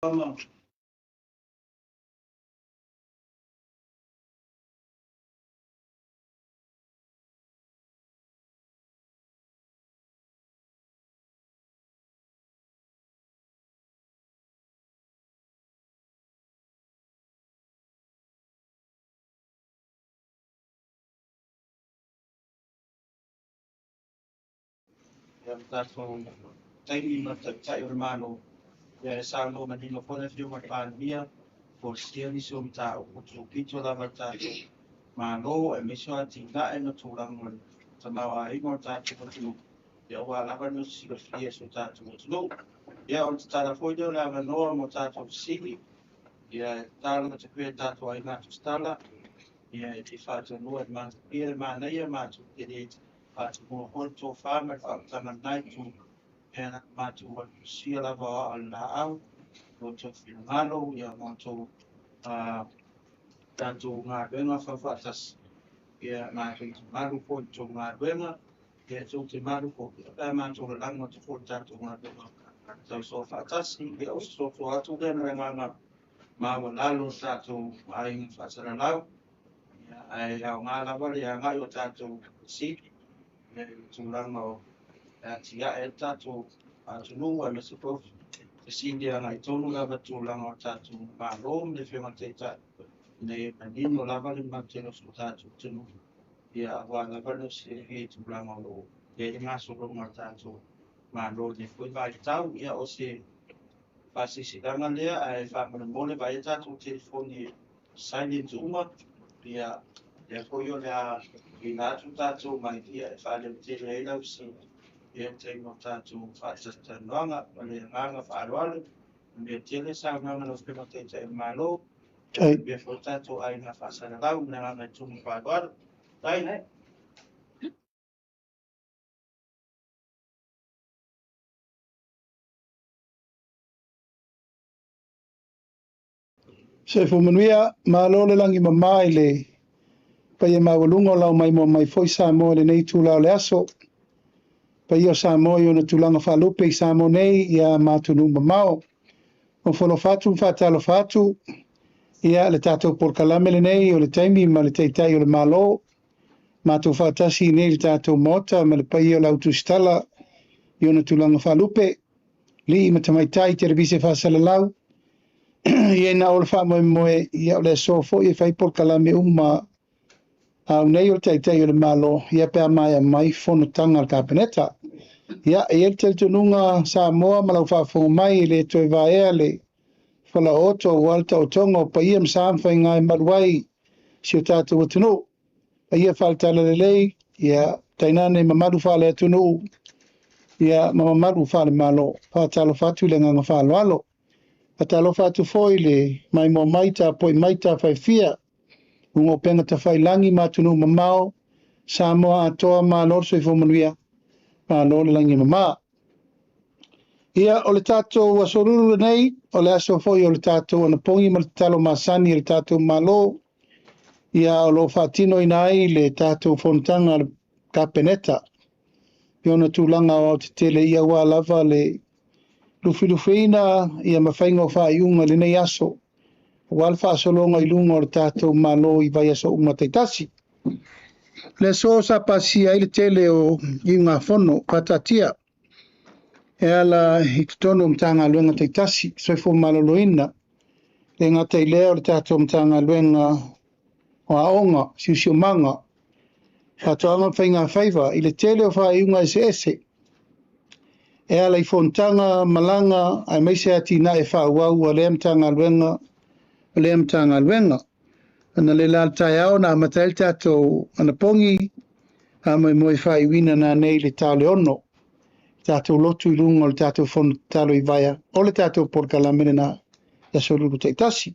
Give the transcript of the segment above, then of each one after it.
Ma Ia le tatou taimi ma le Taitai o le Malo, ia e saunoa manino foi le Afioga i le Palemia, folasia nisi o mataupu tupito lava i le tatou Malo, aemaise o atinae ma tulaga o le tamaoaiga o le tatou atunuu, ia aua lava le silafia e si o tatou atunuu. Ia o le tatala foi lea o le avanoa mo tatou fesili, ia e tatalo atu pea i tatou aiga tusitala, ia e le faatonuina e le matapia le manaia matou te le faatomua foi le tofa ma le faautaga i lena itu, ia na matou alupelupesia lava o aa o le laau, lo outou finagalo, ia ma outou tatou galuega faufaatasi, ia matou te malu foi i le tou galuega, ia tou te malu foi pe a matou lalago atu foi i le tatou galuega tausoa faatasi. Ia o se sosoa atu lea ma le agaga maualalo o tatou aiga faasalalau, ia, ae aoga lava le agai o tatou fesili i le tulaga o le atiae ai le tatou atunuu, aemaise foi fesili agai tonu lava i tulaga o le tatou Malo ma le Afioga i le Taitai, ina ia manino lava le mautele o si o tatou atunuu, ia aua lava le silafia i tulaga o lo o i ai le gasologa o le tatou Malo i lenei foi vaitau. Ia o se faasilasilaga lea, ae faamolemole vaai tatou telefoni e silent uma, ia lea foi o le a tuuina atu tatou mai e faaleotele ai lau fesili i le taimi o tatou faatalatalanoaga. Ma le agaga faaaloalo, manuia tele saunoaga a lau Afioga i le Taitai o le Malo, manuia foi le tatou aiga faasalalau. Ma le agaga i tumu faaaloalo. Tai. Soifua manuia, malo le lagi mama i le paia maualuga o lau maimoa mai foi Samoa i lenei itula o le aso. Paia o Samoa i ona tulaga faalupe i Samoa nei ia ma atunuu mamao. Ofo atu ma faatalofa atu ia le tatou polokalame lenei o le taimi ma le Taitai o le Malo. Matou faatasi nei le tatou Maota ma le paia o lau tusitala i ona tulaga faalupe, alii ma tamaitai televise faasalalau, ia ina o le faamoemoe ia o le aso foi e fai polokalame uma au nei o le Taitai o le Malo ia pe a maea mai fonotaga a le Kapeneta. Ia e i ai le talitonuga Samoa ma lau faafofoga mai e le toe vaea le falaooto aua le taotoga o paia ma sa ma faiga e malu ai si o tatou atunuu. Paia faale-Talalelei, ia tainane mamalu faale-atunuu, ia ma mamalu faale-Malo. Faatalofa atu i le agaga faaaloalo. Faatalofa atu foi le maimoa mai tapuai mai tafaifia, luga o upega tafailagi ma atunuu mamao, Samoa atoa, malo le soifua manuia, malo le lagi e mama. Ia, o le tatou aso lulu lenei, o le aso foi o le tatou anapogi ma le tatalo masani a le tatou Malo, ia o lo o faatinoina ai le tatou fonotaga a le Kapeneta, i ona tulaga aoaotetele ia aua lava le lufilufiina ia ma faiga o faaiuga i lenei aso, aua le faasologa i luga o le tatou Malo i vaiaso uma taitasi. Le aso sa pasia ai le tele o iugafono faataatia e ala i totonu o Matagaluega taitasi, Soifua Maloloina, le gata i lea o le tatou Matagaluega o Aoga, Siosiomaga, Faatoaga ma Faiga Faiva, i le tele o faaiuga eseese e ala i fonotaga, malaga, aemaise atinae faaauau a lea Matagaluega o lea Matagaluega. Ana le la le taeao na amata ai le tatou anapogi, faamoemoe faaiuina nanei i le 5:00. Tatou lotu i luga o le tatou fono tatalo i vaea o le tatou polokalame lena i aso lulu taitasi.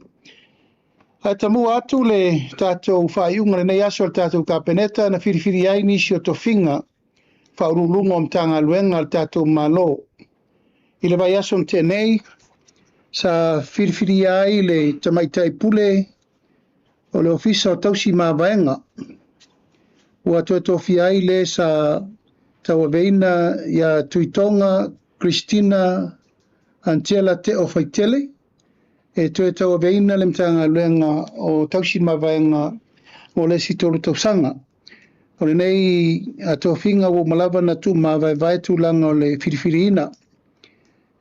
Ae tamua atu le tatou faaiuga lenei aso o le tatou Kapeneta na filifili ai nisi o tofiga faauluuluga o Matagaluega a le tatou Malo. I le vaiaso na tea nei, sa filifilia ai le Tamaitai Pule o le Ofisa o Tausi Mavaega. Ua toe tofia ai le sa tauaveina ia Tuitoga Christina Angela Teo Faitele. e toe tauaveina le Matagaluega o Tausi Mavaega mo le isi 3 tausaga. O lenei tofiga ua uma lava ona tuumavaevae tulaga o le filifiliina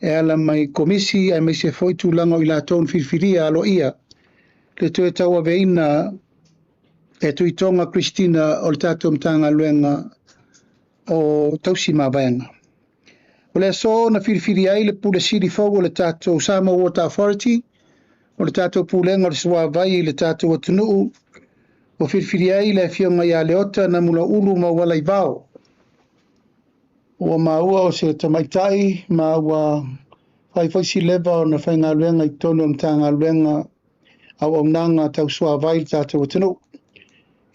e ala mai komisi aemaise foi tulaga o i latou na filifilia aloaia le toe tauaveina e Tuitoga Christina o le tatou Matagaluega o Tausi Mavaega. O le aso na filifili ai le Pule Sili fou o le tatou Samoa Water Authority, o le tatou Pulega o le Suavai i le tatou atunuu, ua filifili ai le afioga ia Leota Namulauulu Maualaivao. Ua maua o se tamaitai ma ua fai foi si leva ona faigaluega i totonu o le Matagaluega auaunaga tau suavai i le tatou atunuu.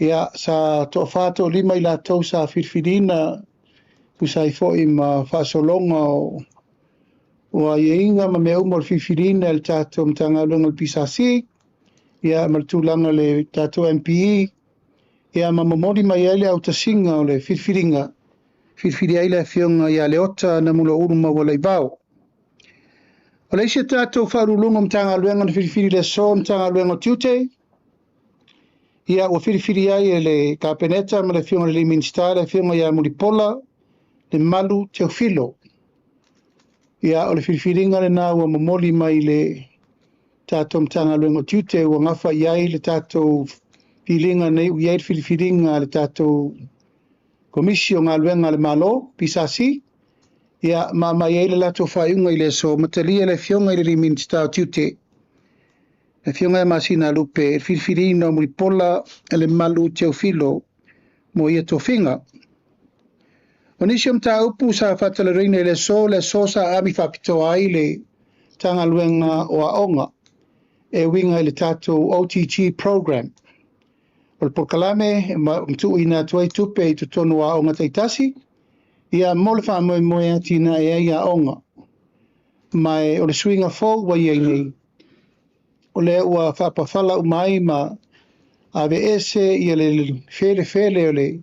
Ia, sa toafa toalima i latou sa filifiliina tusa ai foi ma faasologa o aiaiga ma mea uma o le filifiliina e le tatou Matagaluega o le PSC, ia ma le tulaga o le tatou MPE, ia ma momoli mai ai le autasiga o le filifiliga, filifili ai le afioga ia Leota Namulauulu Maualaivao. O le isi tatou faauluuluga o Matagaluega na filifili le aso Matagaluega o Tiute, ia ua filifili ai e le Kapeneta ma le afioga i le Minisita le afioga ia Mulipola le Malu Teofilo. Ia, o le filifiliga lena ua momoli mai le tatou Matagaluega o Tiute, ua gafa i ai le tatou filiga nei ua i ai le filifiliga a le tatou Komisi o Galuega a le Malo, PSC, ia ma aumai ai le latou faaiuga i le aso, matalia le afioga i le Minisita o Tiute, le afioga ia Masina Lupe, le filifiliina o Mulipola le Malu Teofilo mo ia tofiga. O nisi o mataupu sa faatalanoaina i le aso sa ami faapitoa ai le Matagaluega o Aoga e uiga i le tatou OTG program. O le polokalame e matuuina atu ai tupe i totonu o aoga taitasi, ia mo le faamoemoe atinae ai aoga. Ma o le suiga fou ua i ai nei, o lea ua faapafala uma ai ma aveese ia le felefele o le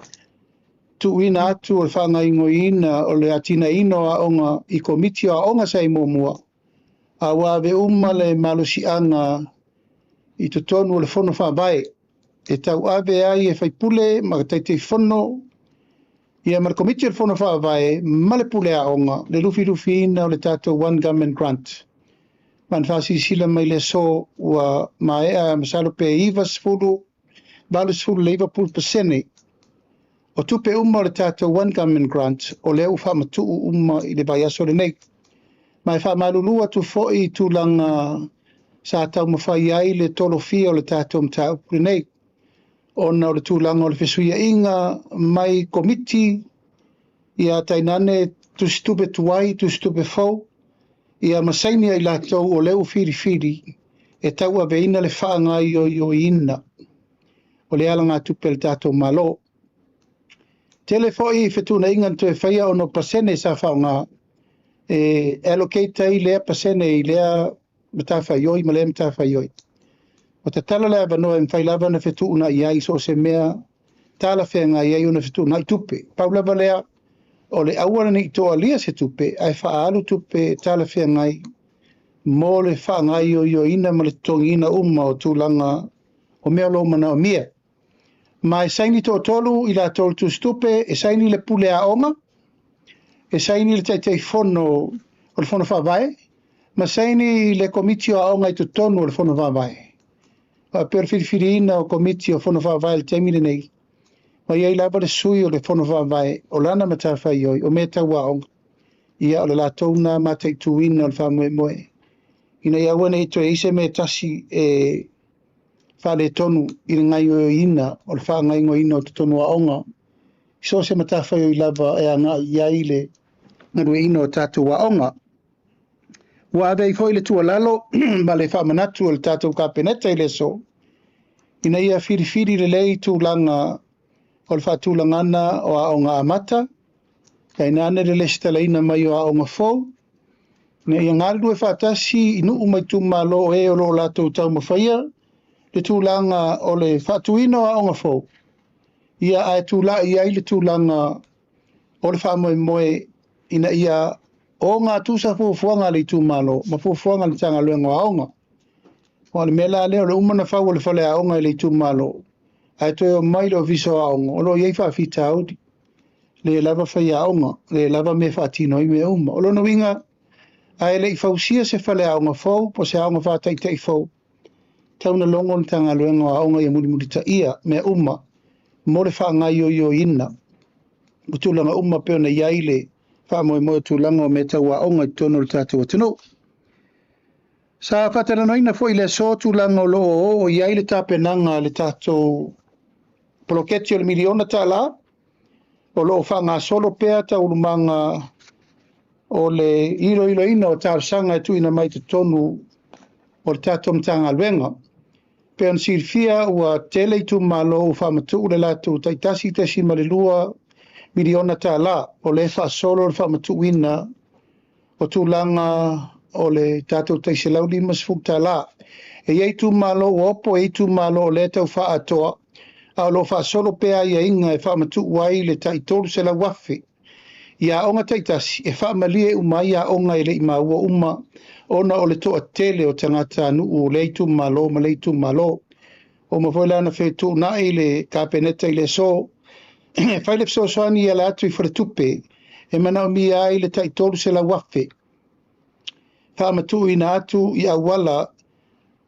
tuuina atu o le faagaoioiina o le atinaeina o aoga i komiti o aoga sa i muamua, a ua ave uma le malosiaga i totonu o le fono faavae e tauave ai e faipule ma taitaifono ia ma le komiti o le fono faavae ma le pule aoga le lufilufiina o le tatou One Government Grant. Ma na faasilasila mai le aso ua maea masalo pe 90 89% o tupe uma o le tatou One Government Grant o lea ua faamatuu uma i le vaiaso lenei. Ma e faamalulu atu foi i tulaga sa taumafai ai le tolofia o le tatou mataupu lenei, ona o le tulaga o le fesuiaiga mai komiti, ia tainane tusitupe tuai, tusitupe fou, ia ma saini ai latou o lea ua filifili e tauaveina le faagaoioiina o le alagatupe a le tatou Malo. Tele foi fetuunaiga na toe faia ona o pasene sa faaaoga e allocate ai lea pasene i lea matafaioi ma lea matafaioi. O tatala le avanoa e mafai lava ona fetuunai ai so o se mea talafeagai ai ona fetuunai tupe. Pau lava lea o le aua nei toalia se tupe ae faaalu tupe talafeagai mo le faagaoioiina ma le totogiina uma o tulaga o mea o lo o manaomia. Ma e saini toatolu i latou le tusitupe, e saini le pule aoga, e saini le taitaifono o le fono faavae, ma saini le komiti o aoga i totonu o le fono faavae. Faapea le filifiliina o komiti o fono faavae i le taimi lenei, ma i ai lava le sui o le fono faavae o lana matafaioi o mea tau aoga, ia o le latou na mataituina o le faamoemoe, ina ia aua nei toe i ai se mea tasi e faaletonu i le gaoioiina o le faagaoioiina o totonu o aoga, i so o se matafaioi lava e agai i ai le galueaiina o tatou aoga. Ua ave ai foi le tuualalo ma le faamanatu o le tatou Kapeneta i le aso, ina ia filifili lelei tulaga o le faatulagana o aoga amata, tainane le lesitalaina mai o aoga fou, ina ia galulue faatasi i nuu ma itumalo o e o lo o latou taumafaia le tulaga o le faatuina o aoga fou, ia ae tulai ai le tulaga o le faamoemoe ina ia o gatusa fuafuaga a le itumalo ma fuafuaga a le Matagaluega o Aoga. Aua o le mea la lea o le uma ona fau o le faleaoga i le itumalo, ae toe omai le Ofisa o Aoga, o lo o i ai faafitauli, le lava faiaoga, le lava mea e faatino ai mea uma. O lona uiga, ae le i fausia se faleaoga fou po o se aoga faataitai fou, tau ona logo le Matagaluega o Aoga ia mulimulitaia mea uma mo le faagaoioiina o tulaga uma pei ona i ai le faamoemoe o tulaga o mea tau aoga i totonu o le tatou atunuu. Sa faatalanoaina foi i le aso tulaga o lo o oo i ai le tapenaga a le tatou poloketi o le $1 miliona, o lo o faagasolo pea taualumaga o le iloiloina o talosaga e tuuina mai totonu o le tatou Matagaluega. Pei ona silafia ua tele itumalo ua faamatuu le latou tai $1.2 miliona, o lea e faasolo le faamatuuina o tulaga o le tatou tai $150. E i ai itumalo ua opo, e i ai itumalo o lea e tau faaatoa, a o lo o faasolo pea aiaiga e faamatuu ai le tai $300,000 i aoga taitasi e faamalie uma ai aoga e le i maua uma ona o le toatele o tagatanuu o lea itumalo ma lea itumalo. Ua uma foi la ona fetuunai le Kapeneta i le aso e fai le fesoasoani e ala atu i faletupe e manaomia ai le tai $300,000 faamatuuina atu i auala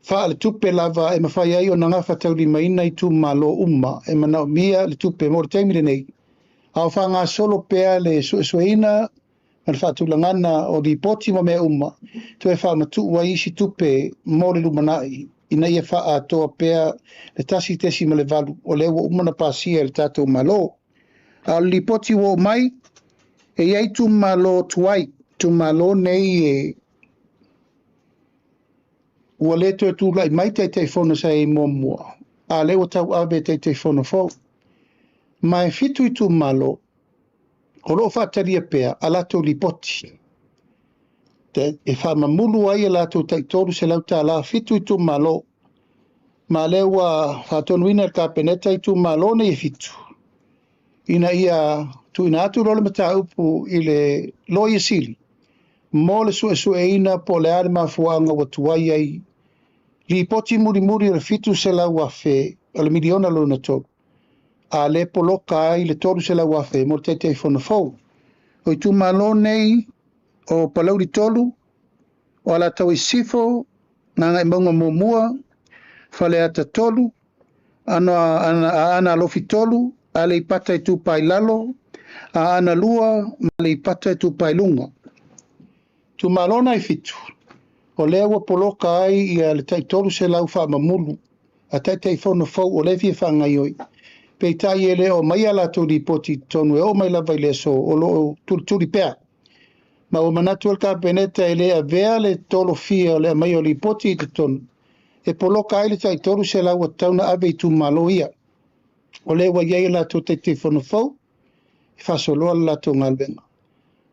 faaletupe lava e mafai ai ona gafataulimaina itumalo uma e manaomia le tupe mo le taimi lenei, a o faagasolo pea le suesueina ma le faatulagaga o lipoti ma mea uma toe faamatuu ai isi tupe mo le lumanai ina ia faaatoa pea le 1.8 o lea ua uma ona pasia e le tatou Malo. A o le lipoti ua oo mai, e i ai itumalo tuai, itumalo nei e ua le toe tulai mai Taitaifono sa i ai muamua, a o lea ua tauave e Taitaifono fou. Ma e 7 itumalo o lo o faatalia pea a latou lipoti e faamamulu ai a latou tai $300, 7 itumalo. Ma lea ua faatonuina e le Kapeneta itumalo nei e 7, ina ia tuuina atu loa le mataupu i le Loia Sili mo le suesueina po o le a le mafuaaga ua tuai ai lipoti mulimuli o le 700,000 o le miliona lona tolu, a le poloka ai le $300,000 mo le Taitaifono fou. O itumalo nei o Palauli 3, o Alataua Sisifo, Gagaemauga 1, Faleata 3, Aana Alofi 3, Aleipata Itupa i Lalo, Aana 2 ma Aleipata Itupa i Luga. Itumalo na e 7, o lea ua poloka ai ia le tai 300 faamamulu a Taitaifono fou o lea e fia faagaioi. Peitai e le o aumaia latou lipoti i totonu e oo mai lava i le aso o lo o tulituli pea. Ma ua manatu le Kapeneta e le avea le tolofia o le aumai o lipoti i totonu e poloka ai le tai 300 ua tatau ona ave i itumalo ia. O lea ua i ai latou Taitaifono fou e faasoloa le latou galuega.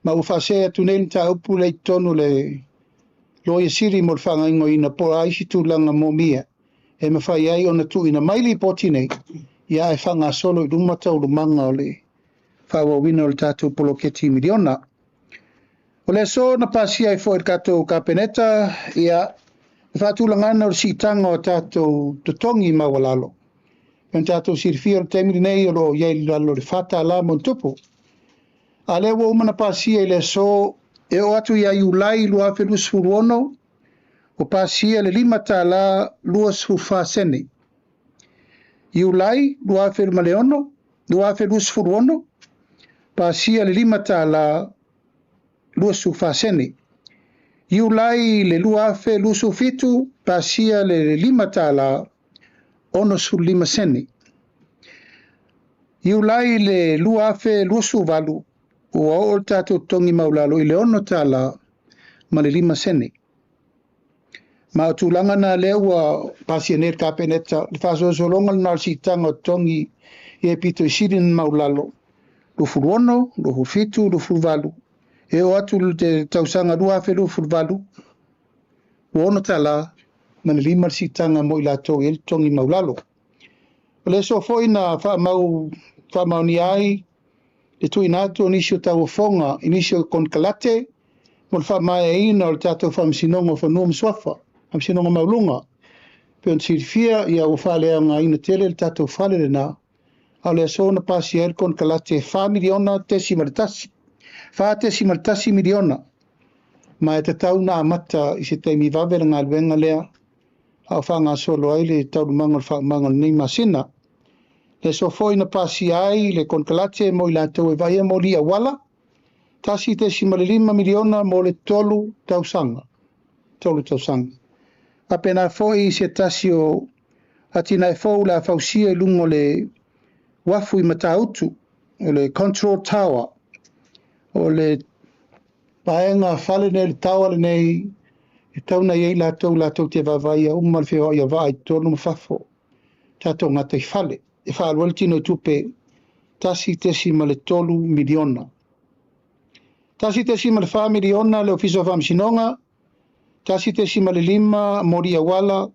Ma ua faasee atu nei le mataupu lea i totonu o le Loia Sili mo le faagaoioiga po o a isi tulaga moomia e mafai ai ona tuuina mai lipoti nei, ia ae faagasolo i luma taualumaga o le faaauauina o le tatou poloketi miliona. O le aso na pasia ai foi e le tatou Kapeneta ia le faatulagaga o le siitaga o tatou totogi maualalo. E ona tatou silafia o le taimi lenei o lo o i ai i lalo o le $4 ma ona tupu. A lea ua uma ona pasia i le aso e oo atu ia Iulai 2026, ua pasia le $5.24. Iulai 2026, pasia le $5.24. Iulai le 2027, pasia le $5.65. Iulai le 2028, ua oo le tatou totogi maualalo i le $6.05. Ma o tulaga na lea ua pasia nei le Kapeneta, le faasolosologa lena o le siitaga o totogi ia pito i sili ona maualalo, 26, 27, 28, e oo atu i le tausaga 2028, ua $6.05 le siitaga mo i latou e i ai le totogi maualalo. O le aso foi na faamaonia ai le tuuina atu o nisi o tauofoga i nisi o konekarate mo le faamaeaina o le tatou Faamasinoga o Fanua ma Suafa, Faamasinoga Maualuga. Pei ona silafia, ia ua faaleaogaina tele le tatou fale lena, a o le aso na pasia ai le konekarate e fa miliona tesima le tasi, $4.1 miliona, ma e tatau ona amata i se taimi vave le galuega lea, a o faagasolo ai le taualumaga o le faaumaga o lenei masina. Le aso foi na pasia ai le konekarate mo i latou e vaaia moli auala, $1.5 miliona mo le 3 tausaga. 3 tausaga. Faapena foi se tasi o atinae fou o le a fausia i luga o le uafu i Matautu, o le Control Tower, o le vaega fale nei, le tower lenei, e tau na i ai latou te vaavaia uma le feoai o vaa i totonu ma fafo, tatou gataifale, e faaalu ai le tino i tupe $1.3 miliona. $1.4 miliona le Ofisa o Faamasinoga, 1.5 moli auala,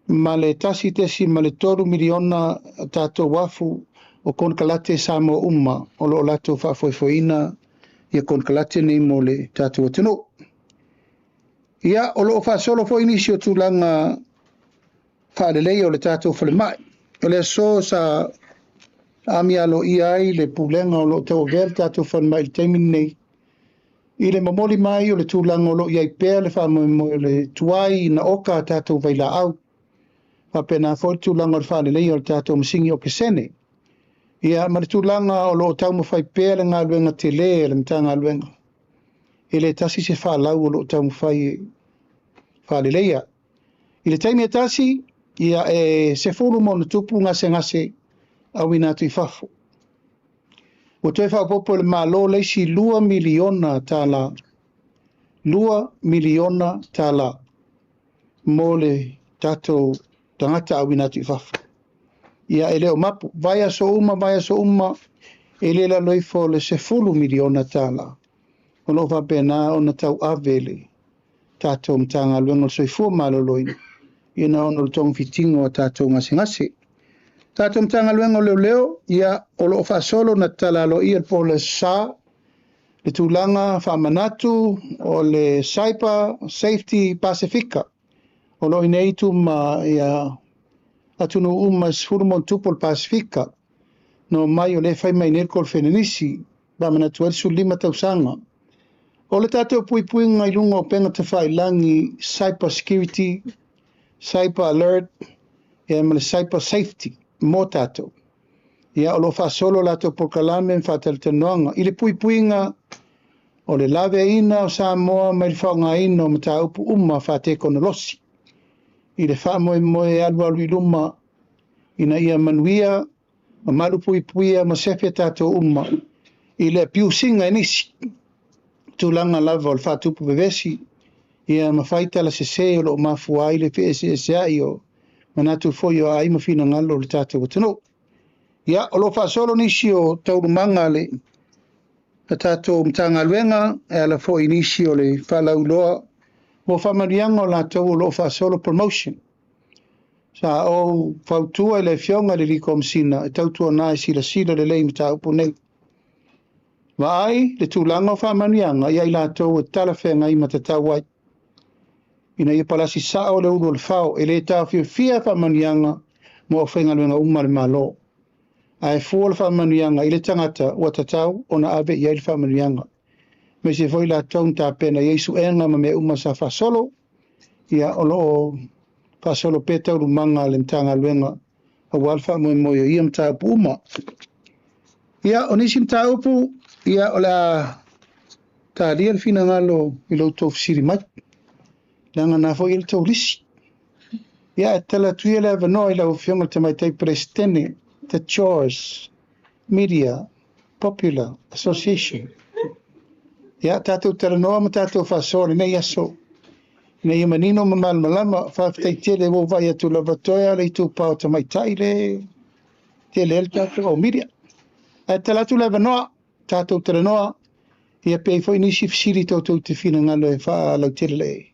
ma le $1.3 miliona tatou afu o konekarate Samoa uma o lo o latou faafoefoeina ia konekarate nei mo le tatou atunuu. Ia, o lo o faasolo foi nisi o tulaga faaleleia o le tatou falemai. O le aso sa amia aloaia ai le pulega o lo o tauavea le tatou falemai i le taimi lenei, i le momoli mai o le tulaga o lo o i ai pea le faamoemoe o le tuai ina oka a tatou vailaau. Faapena foi le tulaga o le faaleleia o le tatou masini okesene. Ia, ma le tulaga o lo o taumafai pea le galuega tele a le Matagaluega. E le tasi se faalau o lo o taumafai e faaleleia. I le taimi e tasi, ia e 10 ma ona tupu gasegase auina atu i fafo. Ua toe faaopoopo e le Malo le isi $2 miliona, $2 miliona mo le tatou tagata auina atu i fafo. Ia e le o mapu, vaiaso uma, vaiaso uma, e le lalo ifo o le $10 miliona. O lo o faapena ona tauave le tatou Matagaluega o le Soifua Maloloina, ina ona o le togafitiga o tatou gasegase. Tatou Matagaluega o Leoleo, ia o lo o faasolo na tatala aloaia le po le sa, le tulaga faamanatu o le Cyber Safety Pasifika. O lo o i itu ma ia atunuu uma e 10 ma ona tupu o le Pasifika. No mai o le fai mai nei le kolofenenisi, faamanatu ai le 15 tausaga. O le tatou puipuiga i luga o upega tafailagi, cyber security, cyber alert, ia ma le cyber safety mo tatou. Ia o lo o faasolo latou polokalame ma faatalatalanoaga i le puipuiga o le laveaiina o Samoa mai le faaaogaina o mataupu uma faatekonolosi. I le faamoemoe e alualu i luma ina ia manuia ma malupuipuia ma sefe tatou uma i le abuse ina e nisi tulaga lava o le faatupu vevesi ia ma fai tala sese o lo o mafua ai le feeseeseai o manatu foi o ai ma finagalo o le tatou atunuu. Ia, o lo o faasolo nisi o taualumaga le tatou Matagaluega e ala foi i nisi o le faalauiloa mo faamanuiaga o latou o lo o faasolo promotion. Sa ou fautua i le afioga i le Komesina e tautuana e silasila lelei i mataupu nei. Vaai le tulaga o faamanuiaga ia i latou e talafeagai ma tatau ai. Ina ia palasi sao le ulu o le fao, e le taofiofia faamanuiaga mo aufaigaluega uma a le Malo. Ae fua le faamanuiaga i le tagata ua tatau ona ave i ai le faamanuiaga. Aemaise foi latou na tapena i ai suega ma mea uma sa faasolo, ia o lo o faasolo pea taualumaga a le Matagaluega aua le faamoemoe o ia mataupu uma. Ia, o nisi mataupu, ia o le a talia le finagalo i lo outou fesili mai. Leaga na foi e le tou lisi. Ia, e tala atu ia le avanoa i lau Afioga i le Tamaitai Peresetene, the Chores Media Popular Association. Ia, tatou talanoa ma tatou faasoa lenei aso. Ina ia manino ma malamalama, faafetai tele ua ou vaai atu lava toe a le itupa o tamaitai le tele ai le tatou au media. Ae tala atu le avanoa, tatou talanoa, ia pe i foi nisi fesili toutou te finagalo e faalautele le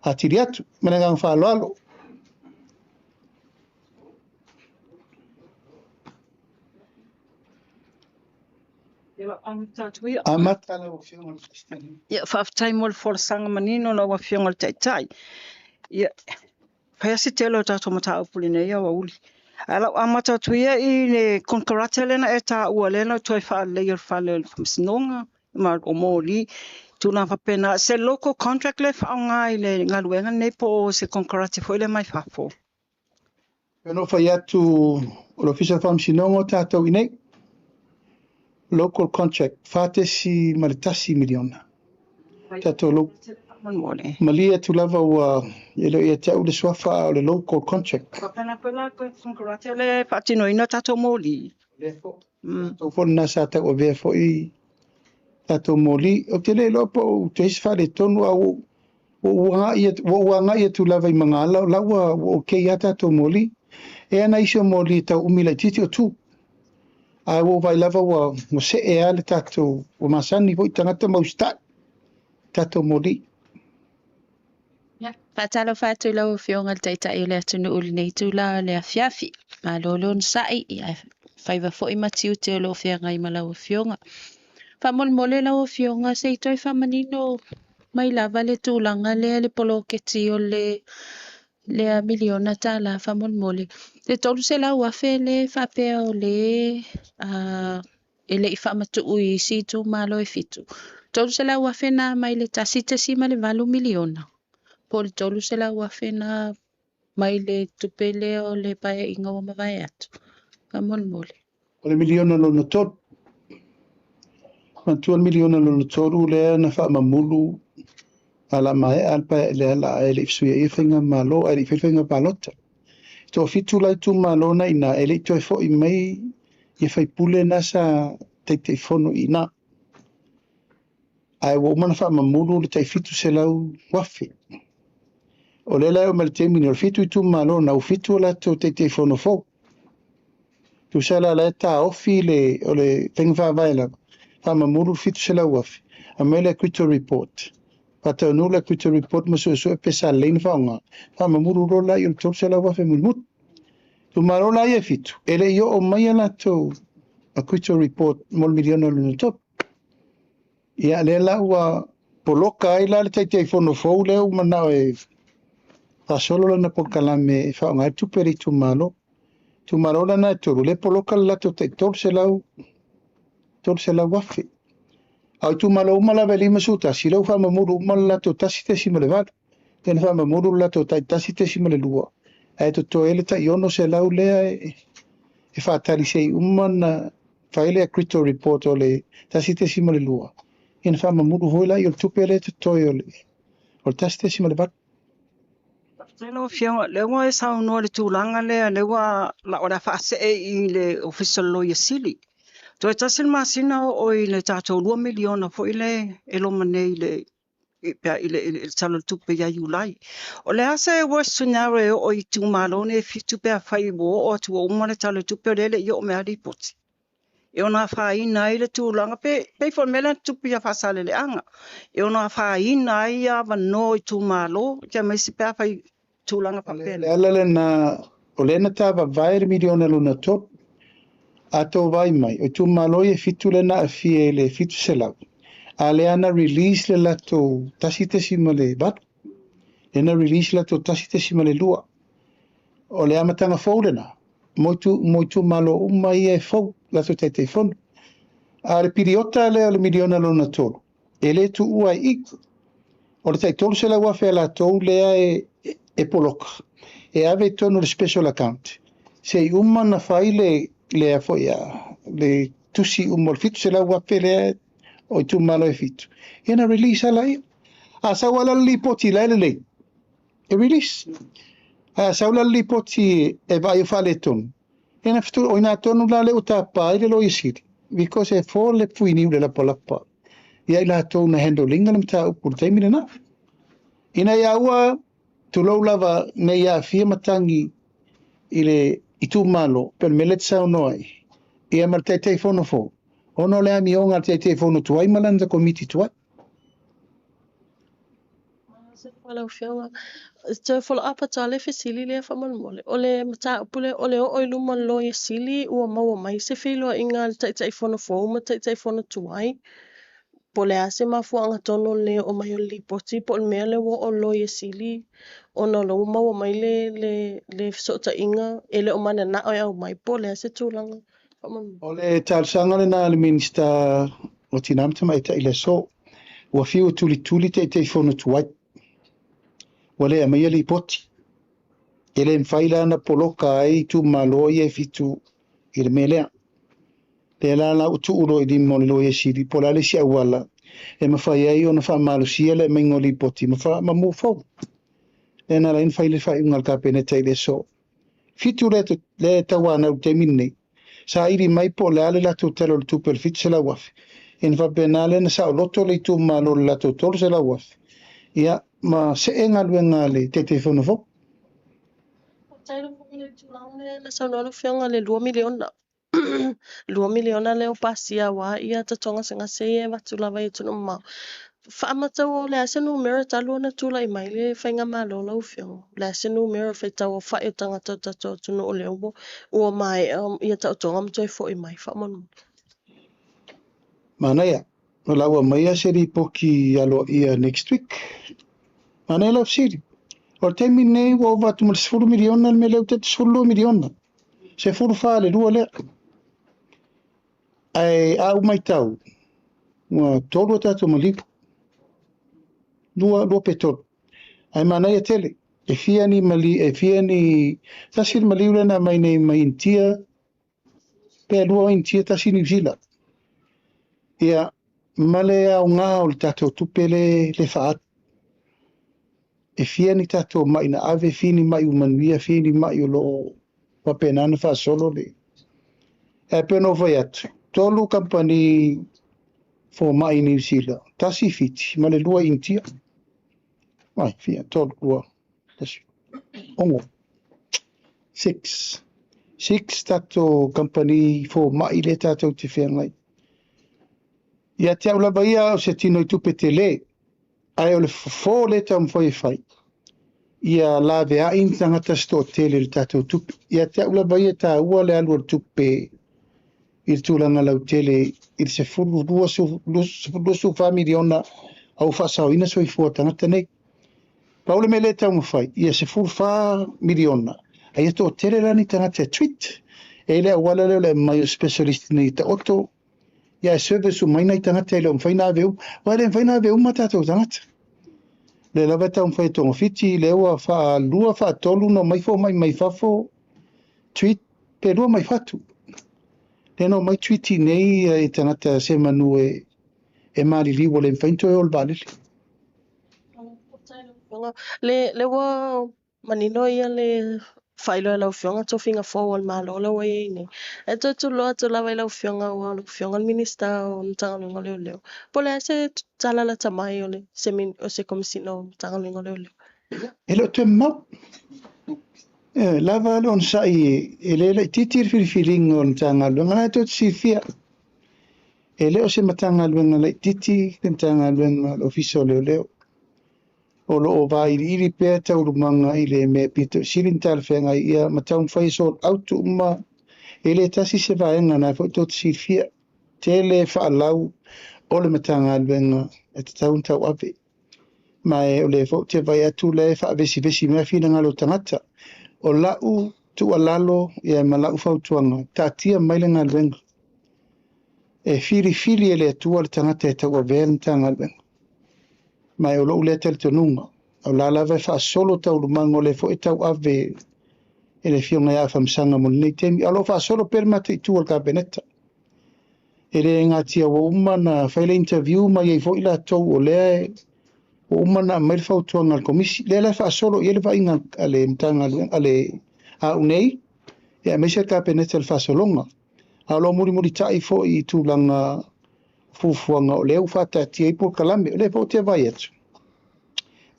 atili atu. Ma le agaga faaaloalo. Amata lau Afioga i le Peresetene. Ia, faafetai mo le folasaga manino lau Afioga i le Taitai. Ia, Fai lava si tele o tatou mataupu i lenei aoauli. Ae o le a ou amata atu ia i le konekarate lea na e taua lea na toe faaleleia o le fale o le Faamasinoga ma o moli, tulaga faapena. Se local contract lea e faaaoga i le galuega lenei po o se konekarate foi lea mai fafo? E ono fai atu o le Ofisa o Faamasinoga o tatou i nei. Local contract, $4.1 miliona. Tatou lo Faamolemole. Malie atu lava ua e le o ia te au le suafa a o le local contract. Faapena foi la konekarate lea e faatinoina tatou moli. Lea foi. Tatou foi lena sa tauavea foi tatou moli. Ou te le iloa po o toe isi faaletonu a ua ou agai atu lava i Magaala o la ua okay lava tatou moli. E ana isi o moli e tau umi laitiiti o tu. Ae ua ou vaai lava ua see lava le tatou, ua masani foi tagata ma usitai tatou moli. Ia, faatalofa atu i lau Afioga i le Taitai o le atunuu i lenei itula o le afiafi. Malo le onosai, ia faiva foi ma tiute o lo o feagai ma lau Afioga. Faamolemole lau Afioga se i toe faamanino mai lava le tulaga lea le poloketi o le lea miliona tala faamolemole. Le 300,000 le faapea o le e le i faamatuu i isi itumalo e 7. 300,000 na mai le 1.8 miliona. Po o le 300,000 na mai le tupe lea o le paeaiga ua mavae atu. Faamolemole. O le miliona lona tolu. Manatua le miliona lona tolu lea na faamamulu a la maea le pae lea la e le i fesuiaia faigamalo ae le i fai faiga palota. Toafitu la itumalo na ina e le i toe foi mai ia faipule na sa Taitaifono i ina. Ae ua uma ona faamamulu le tai 700,000. O lea la e oo mai le taimi nei, o le 7 itumalo na ua 7 o latou Taitaifono fou. Tusa la la e taofi le, o le faiga faavae lava, faamamulu le 700,000, aumai le acquittal report. Faataunuu le acquittal report ma suesue pe sa lelei ona faaaoga, faamamulu loa la i o le 300,000 mulimuli. Itumalo la ia e 7, e le i oo mai a latou acquittal report mo le miliona lona tolu. Ia, lea la ua poloka ai la le Taitaifono fou lea ua manao e faasolo lana polokalame e faaaoga ai le tupe a le itumalo. Itumalo lana e tolu, lea poloka le latou tai 300,000. A o itumalo uma lava e 51, lea ua faamamulu uma le latou 1.8. Lea na faamamulu le latou tai 1.2. Ae totoe ai le tai 600 lea e faatali se i uma na fai le acquittal report o le 1.2. Ia na faamamulu foi la i o le tupe lea totoe o le 1.8. Faafetai lau Afioga, lea ua e saunoa i le tulaga lea, lea ua o le a faasee i le Ofisa o le Loia Sili. Toe tasi le masina oo i le tatou 2 miliona foi le e loma nei i le i le Tala o le Tupe ia Iulai. O le a se worst scenario e oo i itumalo nei e 7 pe afai ua oo atu ua uma le Tala o le Tupe o lea e le i oo mai lava lipoti? E ono afaina ai le tulaga, pe foi le mea lea na tupu ia Faasaleleaga. E ono afaina ai avanoa o itumalo, aemaise pe afai tulaga faapena. Le ala lena, o lea na tavavae le miliona lona tolu. A tou vai mai, o itumalo ia e 7 lea na aafia i le 700. A lea na release le latou 1.8. Lea na release le latou 1.2. O le amataga fou lena, mo itumalo uma ia e fou, latou Taitaifono. A le piliota lea o le miliona lona tolu, e le tuua ai i. O le tai 300,000 a latou lea e poloka. E ave i totonu o le special account. Se i uma na fai le lea foi a le tusi uma o le 700,000 lea o itumalo e 7. Ia na release ala ia. A sau ala le lipoti la e lelei, e release. A sau la le lipoti e vaai o faaletonu, ia na fitu, o ina tonu la le ua tapa ai le Loia Sili, because e fo le fuiniu le lapalapa. Ia i latou na handle inga le mataupu i le taimi lena. Ina ia ua tulou lava nei aafia matagi i le itumalo, pe o le mea lea e te saunoa ai, ia ma le Taitaifono fou, ona o le amioga a le Taitaifono tuai ma lana komiti tuai. Lau Afioga, toe follow up atu lava le fesili lea faamolemole. O le mataupu lea, o le oo i luma o le Loia Sili ua maua mai se feiloaiga a le Taitaifono fou ma Taitaifono tuai. Po o le a se mafuaaga tonu o le le oo mai o le lipoti po o le mea lea ua oo i le Loia Sili ona o lea ua maua mai le, le, le fesootaiga e le o mananao e aumai po o le a se tulaga faamolemole. O le talosaga lena a le Minisita o Tina ma Tamaitai i le aso. Ua fiu e tulituli Taitaifono tuai, ua le aumaia lipoti. E le mafai la ona poloka ai itumalo ia e fitu i le mea lea. Lea la la ua tuu loa i lima o le Loia Sili po o le a le isi auala e mafai ai ona faamalosia le aumaiga o lipoti ma, fa, ma move forward. Lea na ala ai ona fai le faaiuga a le Kapeneta i le aso. Fitu lea, lea e tauanau i le taimi lenei. Saili mai po o le a le latou tala o le tupe o le $700,000. Ia ona faapena lea ona saoloto le itumalo i le latou $300,000 ia ma see galuega a le Taitaifono fou. Faafetai lau Afioga i le tulaga lea na saunoa lau Afioga i le $2 miliona. $2 miliona lea ua pasia aua ia tatou gasegase ia e avatu lava i atunuu mamao. Faamatau o le a se numera talu ona tulai mai le faigamalo lau Afioga? O le a se numera faitau aofai o tagata o le tatou atunuu o lea ua maea ia taotoga ma toe foi mai faamolemole? Manaia. O la ua aumaia se lipoti aloaia next week. Manaia lau fesili. O le taimi lenei ua ova atu ma le $10 miliona le mea lea ua tete $12 miliona. 14 le lua lea. Ae a ou matau, ua tolu a tatou maliu. Lua, lua pe tolu. Ae manaia tele. E fia ni mali, e fia ni, tasi le maliu lea na aumai nei mai Initia, pe lua Initia, tasi Niu Sila. Ia, ma le aoga o le tatou tupe le, le faaalu. E fia ni tatou mai na ave, fia ni mai ua manuia, fia ni mai o lo o faapena ona faasolo le... Ae pei ona ou fai atu, tolu kamupani fomai i Niu Sila, tasi i Fiti ma le lua i Initia. Ai, fia, tolu, lua, tasi, ono, six. Six tatou kamupani fomai lea tatou te feagai. Ia te au lava ia o se tino i tupe tele, ae o le fofo lea e taumafai e fai, ia laveai ni tagata se toatele i le tatou tupe. Ia te au lava ia e taua le alu o le tupe i le tulaga lautele i le $12, 24 miliona a ua faasaoina soifua o tagata nei. Pau le mea lea e taumafai, ia $14 miliona, a ia toatele la ni tagata e treat. E i le auala lea o le aumai o specialist nei e taoto, ia e service uma ai nai tagata e le o mafai ona ave uma. Aua e le mafai ona ave uma tatou tagata. O lea lava e taumafai e togafiti, lea ua faalua faatolu ona omai fomai mai fafo, treat pe lua mai fatu. Lea na omai treat i nei i tagata se manu e, e maliliu ua le mafai ona toe o i le vaalele. Le, le ua manino ia le faailoa e lau Afioga tofiga fou a le Malo la ua i ai nei. E toe tuuloa atu lava i lau Afioga aua o lau Afioga le Minisita o Matagaluega o Leoleo. Po o le a se tala lata mai o le se, o se Komesina o Matagaluega o Leoleo? E le o toe mamao. E lava le onosai e le laitiiti le filifiliga o le Matagaluega, la e tou te silafia. E le o se Matagaluega laitiiti le Matagaluega o le Ofisa o Leoleo. O lo o vailiili pea taualumaga i le mea pito sili ona talafeagai ia ma taumafai e sort out uma. E le tasi se vaega na foi tou te silafia. Tele faalau o le Matagaluega e tatau ona tauave. Ma e o lea foi ou te vaai atu lea e faavesivesi mai finagalo o tagata. O lau tuualalo ia ma lau fautuaga, taatia mai le galuega. E filifili e le Atua le tagata e tauavea le Matagaluega. Ma e o lou lea talitonuga, o la lava e faasolo taualumaga o lea foi e tauave e le Afioga ia Afamasaga mo lenei taimi. A o lo o faasolo pea le mataitu a le Kapeneta. E le gatia ua uma ona fai le interview ma i ai foi latou o lea ua uma ona aumai le fautuaga a le Komisi. Lea la e faasolo i ai le vaaiga a le Matagaluega, a le au nei, ia aemaise le Kapeneta i le faasologa. A o lo o mulimulitai foi i tulaga fuafuaga o lea ua faataatia ai polokalame. O lea foi ou te vaai atu,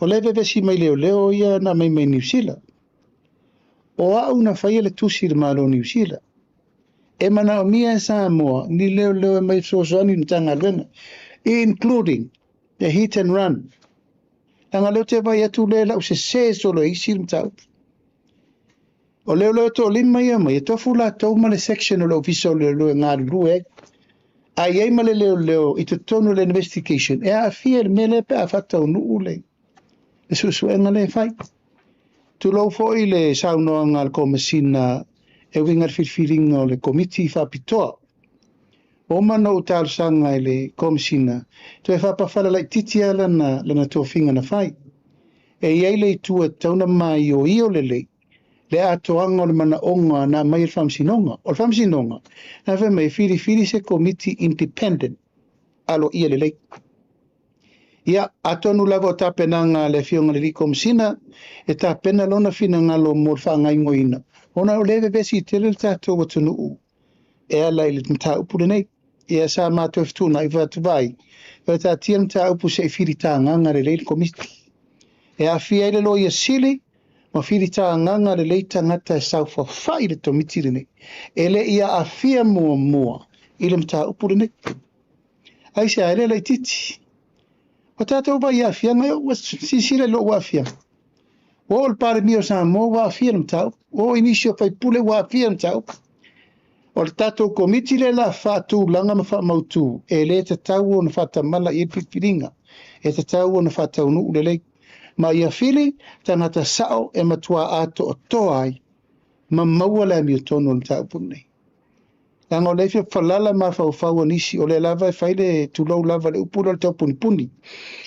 o lea e vevesi mai leoleo ia na aumai mai Niu Sila. O au na faia le tusi i le Malo o Niu Sila. E manaomia e Samoa ni leoleo e mai fesoasoani i le Matagaluega, including the hit and run. Leaga lea ou te vaai atu lea lau sese solo e isi le mataupu. O leoleo toalima ia mai, e tofu latou ma le section o le Ofisa o Leoleo e galulue ai. A i ai ma le leoleo i totonu o le investigation e aafia i le mea lea pe a faataunuu le suesuega lea e fai. Tulou foi le saunoaga a le Komesina e uiga i le filifiliga o le Komiti Faapitoa. Ua uma ona ou talosaga i le Komesina toe faapafala laitiiti lava lana tofiga na fai. E i ai le itu e tatau ona maioio lelei le atoaga o le manaoga na aumai e le Faamasinoga. O le Faamasinoga, na fai mai e filifili se Komiti independent, aloaia lelei. Ia, atonu lava o tapenaga a le Afioga i le Alii Komesina e tapena lona finagalo mo le faagaoioiga, ona o lea e vevesi tele le tatou atunuu e ala i le mataupu lenei. Ia, sa matou fetuunai fai atu, vaai, faataatia le mataupu se i filitagaga lelei le Komiti. E aafia ai le Loia Sili ma filitagaga lelei tagata e saofafai i le Komiti lenei, e le i aafia muamua i le mataupu lenei. Aisea, e le laitiiti. Ua tatou vaai i aafiaga, ua silasila i lou aafiaga. Ua oo i le Palemia o Samoa ua aafia i le mataupu. Ua oo i nisi o faipule ua aafia i le mataupu. O le tatou Komiti lea o le a faatulaga ma faamautu, e le tatau ona faatamala i ai le filifiliga. E tatau ona faataunuu lelei. Ma ia fili tagata sao e matua atoatoa ai ma maua le amiotonu o le mataupu lenei. Leaga o lea e fia falala mafaufau o nisi, o lea lava e fai le tulou lava le upu lea o le taupunipuni.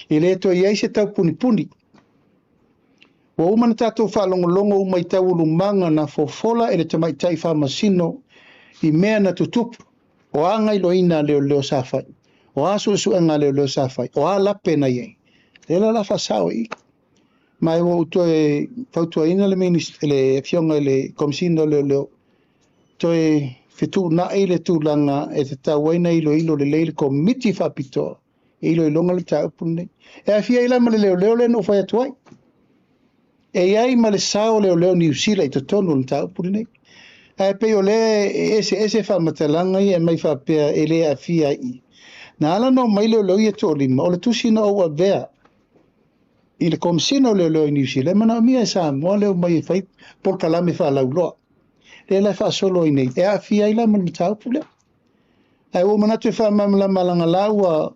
E le toe i ai se taupunipuni. Ua uma ona tatou faalogologo uma i taualumaga na fofola e le tamaitai faamasino i mea na tutupu, o a gaoioiga a leoleo sa fai, o a suesuega a leoleo sa fai, o a lape na i ai. Lea la o le a faasao i i. Ma ua ou toe fautuaina le le Afioga i le Komesina o Leoleo, toe fetuunai le tulaga e tatau ai ona iloilo lelei le Komiti Faapitoa e iloiloga le mataupu lenei. E aafia ai la ma le leoleo lea na ou fai atu ai. E i ai ma le sao o leoleo Niu Sila i totonu o le mataupu lenei. Ae pei o lea e eseese faamatalaga ia e aumai faapea e le aafia ai i i. Na ala ona omai leoleo ia toalima, o le tusi na ou avea i le Komesina o Leoleo i Niu Sila, e manaomia e Samoa le omai e fai polokalame faalauiloa. Lea la e faasolo ai nei, e aafia ai la ma le mataupu lea. Ae ua ou manatu e faamalamalama leaga la ua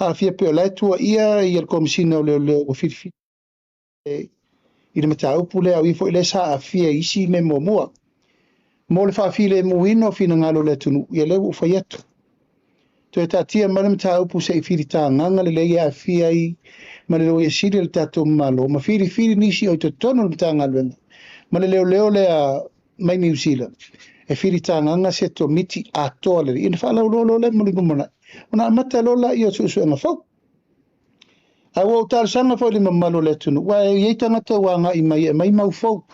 aafia pei o la e tuuaia le Komesina o Leoleo ua filifili i le mataupu lea, o i foi lea sa aafia i isi mea muamua. Mo le faafilemuina o finagalo o le atunuu, ia lea ua ou fai atu. Toe taatia mai le mataupu se i filitagaga lelei e aafia ai ma le Loia Sili a le tatou Malo ma filifili nisi o i totonu o le Matagaluega ma le leoleo lea mai Niu Sila e filitagaga se Komiti atoa lelei ona faalauiloa loa lea mo le lumanai ona amata loa lea o suesuega fou. Ae ua ou talosaga foi i le mamalu o le atunuu, aua e i ai tagata ua agai mai e aumai mau fou.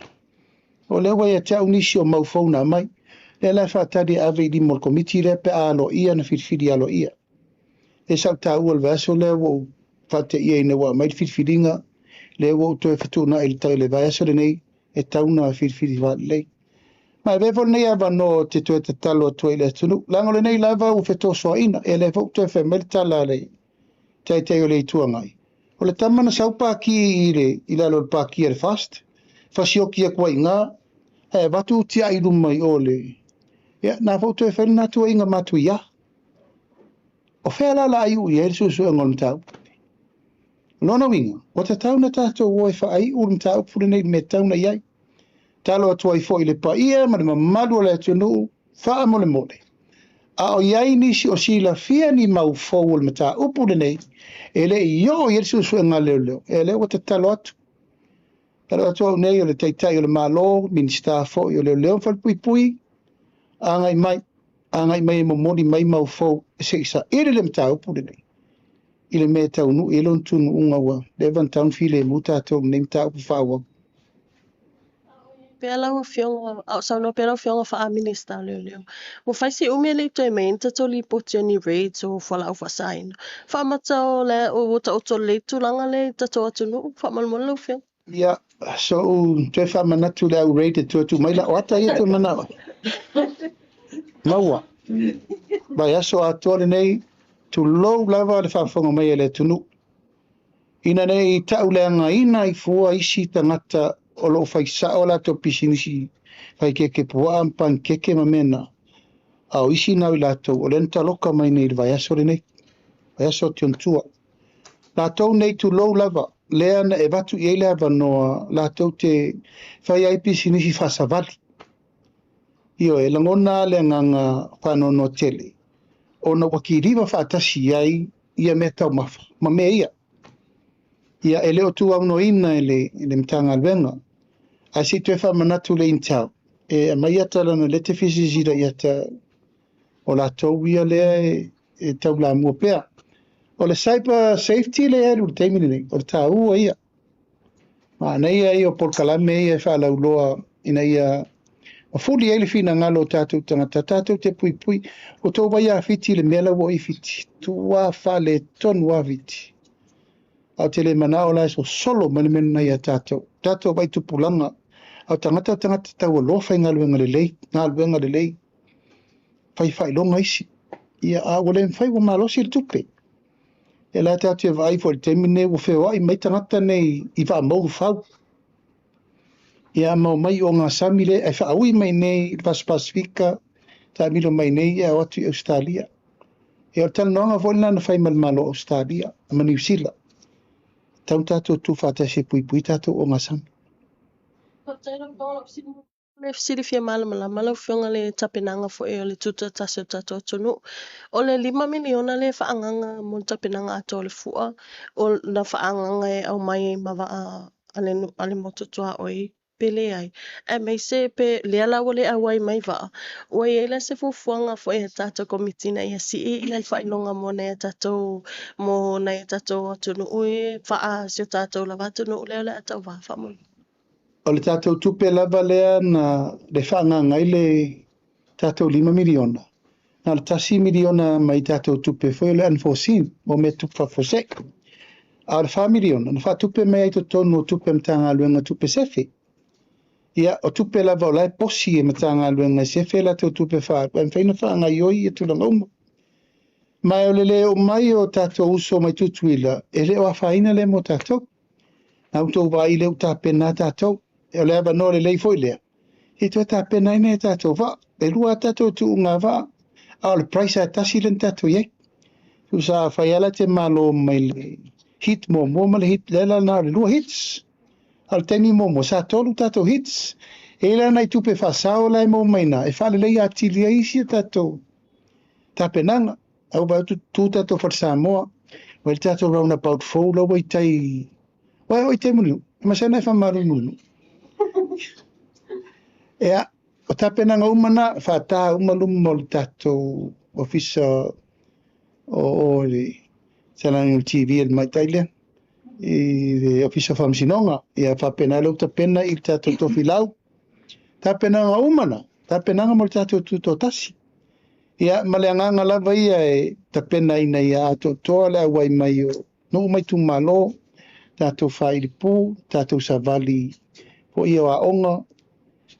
O lea ua ia te au nisi o mau fou na aumai. Lea la e faatali e ave i lima o le Komiti lea pe a aloaia na filifili aloaia. Lea sa ou taua i le vaiaso lea ua ou faateia ina ua aumai le filifiliga, lea ua ou toe fetuunai i le vaiaso lenei e tau na filifili faalelei. Ma e avea foi lenei avanoa ou te toe tatalo atu ai i le atunuu, leaga o lenei lava ua fetosoaina, ia lea foi ua toe fai mai le tala a le Taitai o le Itu Agai. O le tama na sau paki i le i lalo o le paki a le FAST, fasioki atu ai i ina, ae avatu tiai i luma i o le, ia, na foi ua toe fai lena tuuaiga matuia. O fea la o le a iu i ai le suesuega o le mataupu lenei? O lona uiga, ua tatau ona tatou o e faaiu le mataupu lenei i le mea e tatau ona i ai. Talo atu ai foi i le paia ma le mamalu o le atunuu, faamolemole, a o i ai nisi o silafia ni mau fou o le mataupu lenei e le i oo i ai le suesuega a leoleo, ia lea ua tatalo atu. Tatalo atu au nei o le Taitai o le Malo, Minisita foi o Leoleo ma Falepuipui, agai mai, agai mai e momoli mai mau fou se i saili le mataupu lenei i le mea e taunuu i ai lona tunuuga ua leva ona tatau ona filemu tatou i lenei mataupu faaauau. Pea lau Afioga, a o saunoa pea lau Afioga faa-Minisita o Leoleo, ua fai si umi e le i toe aumai ai ni tatou lipoti o ni raids o fualaau faasaina. Faamata o le ua taoto lelei le tulaga lea i le tatou atunuu? Faamolemole lau Afioga. Ia, so ou toe faamanatu i le au raid e toe tuu mai lau ata ia toe manao ai. Maua. Vaiaso atoa lenei, tulou lava le faafofoga mai a le atunuu. Ina ne i tauleagaina ai fua isi tagata o lo o fai sao a latou pisinisi fai keke puaa ma panikeke ma mea na. A o isi na o i latou o lea na taloka mai nei i le vaiaso lenei, vaiaso o Tiontua. Latou nei tulou lava, lea na e avatu i ai le avanoa latou te fai ai pisinisi faasavali. Ioe, e lagona lava le agaga faanoanoa tele, ona ua kiliva faatasi ai ia mea taumafa ma mea ia. Ia, e le o tuaunoaina e le, le Matagaluega. Ae se i toe faamanatu le Intel, e aumai ata leaga o lea e te fia silasila i ata o latou ia lea e taulamua pea. O le cyber safety lea e alu i le taimi lenei, o le taua ia. Manaia ia o polokalame ia e faalauloa ina ia mafuli ai le finagalo o tatou tagata, tatou te puipui. Ua outou vaai ia Fiti i le mea la ua oo i Fiti, tua faaletonu lava Fiti. Ae ou te le manao la e sosolo mai le mea lena ia tatou. Tatou vaai tupulaga, a o tagata o tagata taualoa faigaluega lelei, galuega lelei, fai faailoga isi. Ia, a ua le mafai ua malosi le tupe. Ia la tatou te vaai foi i le taimi lenei ua feoai mai tagata nei i vaa moufau. Ia ma omai i ogasami lea ae faaui mai nei i le Vasa Pasefika, taamilo mai nei ae o atu i Ausetalia. Ia o le talanoaga foi lena na fai ma le Malo o Ausetalia ma Niu Sila. Tau tatou tuufaatasi e puipui tatou ogasami. Faafetai lau Afioga. Le fesili fia malamalama lau Afioga le tapenaga foi o le tutoatasi o le tatou atunuu. O le $5 miliona lea e faaagaaga mo le tapenaga atoa o le fua, o na faaagaaga e aumai ai ma vaa a le motu tuaoi pe leai, aemaise pe lea la ua le auai mai vaa, ua i ai la se fuafuaga foi a tatou Komiti ina ia sii le faailoga mo nai a tatou mo nai a tatou atunuu e faa si o tatou lava atunuu lea o le a tauva faamolemole. O le tatou tupe lava lea na le faaagaaga ai le tatou $5 miliona, na o le $1 miliona mai tatou tupe foi o le unforeseen, mo mea tupu faafuasei. A o le $4 miliona na faatupe mai ai totonu o tupe a Matagaluega tupe sefe. Ia, o tupe lava o la e posi e Matagaluega e sefe a latou tupe faaalu, ae mafai ona faagaoioi ia tulaga uma. Ma o le le oo mai o tatou uso mai Tutuila, e le o afaina lea mo tatou. Na outou vaai lea ua tapena tatou. O le avanoa lelei foi lea, e toe tapena ai nai a tatou vaa. E lua a tatou tuuga vaa, a o le price lava e tasi lea na tatou i ai. Tusa afai lava la e te malo mai le heat muamua ma le heat, lea la na o le lua heats. A o le taimi muamua sa tolu tatou heats. E i ai la nai tupe faasao la e maua mai i ina e faaleleia atili ai isi a tatou tapenaga. A ua vaai atu tu tatou fale Samoa, ua i ai le tatou roundabout fou la ua i tai. Ua e o i tai Mulinuu? E masani ona e faamalu i Mulinuu. Ea, o tapenaga uma na, faata uma luma o le tatou ofisa o le salani o le TV a le tamaitai lea i le ofisa o faamasinoga. Ia faapena lea ua tapena i le tatou tofilau. Tapenaga uma na, tapenaga mo le tatou tutoatasi. Ia, ma le agaga lava ia e tapena ina ia atoatoa le auai mai o nuu ma itumalo, tatou faailipu, tatou savali foi ia o aoga,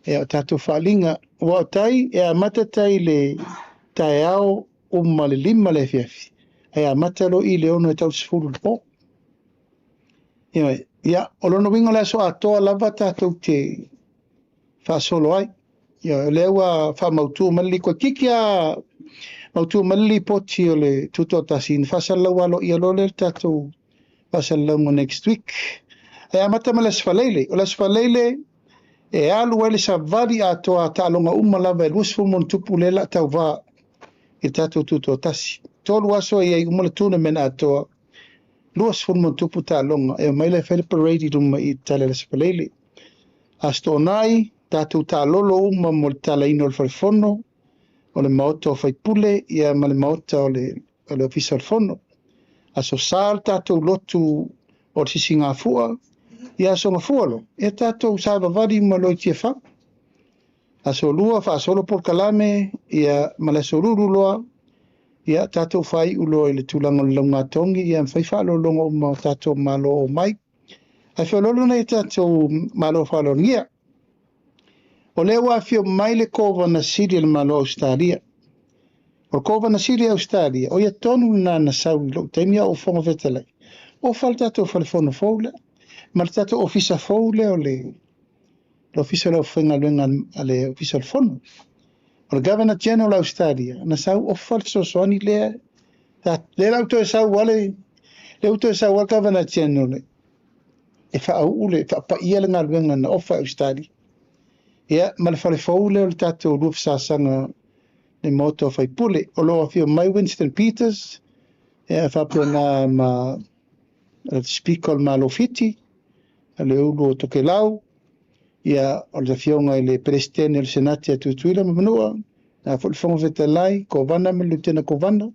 ia o tatou faaaliga. Ua o tai, e amata tai i le taeao uma le 5 le afiafi, ae amata loa i le 6 e tau 10 i le po. Ia, o lona uiga o le aso atoa lava tatou te faasolo ai. Ia, o lea ua faamautu mai le likoiki a mautu mai le lipoti o le tutoatasi, na faasalalau aloaia loa lea le tatou faasalalauga next week. Ae amata mai le Aso Faraile. O le Aso Faraile e alu ai le savali atoa a taaloga uma lava e 20 ma ona tupu lea la tauva i le tatou tutoatasi. 3 aso e i ai uma le tournament atoa, 20 ma ona tupu taaloga. E omai la e fai le parade i luma i tala i le Aso Faraile. Aso Toonai, tatou taalolo uma mo le talaina o le falefono, o le maota o faipule, ia ma le maota o le ofisa o le fono. Aso Sa le tatou lotu o le Sisigafua, ia Aso Gafua lo, ia tatou savavali ma loa i Tiafau. Aso Lua faasolo polokalame, ia ma le Aso Lulu loa, ia tatou faaiu loa i le tulaga o le laugatogi, ia ma fai faamalologa uma o tatou malo o mai. Ae feoloolo nai tatou malo faaaloalogia. O lea ua afio mai le Kovana Sili o le Malo o Ausetalia. O le Kovana Sili o Ausetalia, o ia tonu lena na sau i lou taimi a o Fofoga Fetalai. Ofa le tatou falefono fou lea, ma le tatou ofisa fou lea o le ofisa o le aufaigaluega a le ofisa o le fono. O le Governor General o Ausetalia, na sau ofa le fesoasoani lea. Lea la ua toe sau lava le, lea ua toe sau lava le Governor General e faauu le, faapaia le galuega na ofa e Ausetalia. Ia, ma le fale fou lea o le tatou Luafesasaga le Maota o Faipule. O lo o afio mai Winston Peters, ia faapena ma le Speaker o le Malo Fiti, le Ulu o Tokelau, ia o le afioga i le Peresetene o le Senate a Tutuila ma Manua, na foi le Fofoga Fetalai, Kovana ma le Lutena Kovana.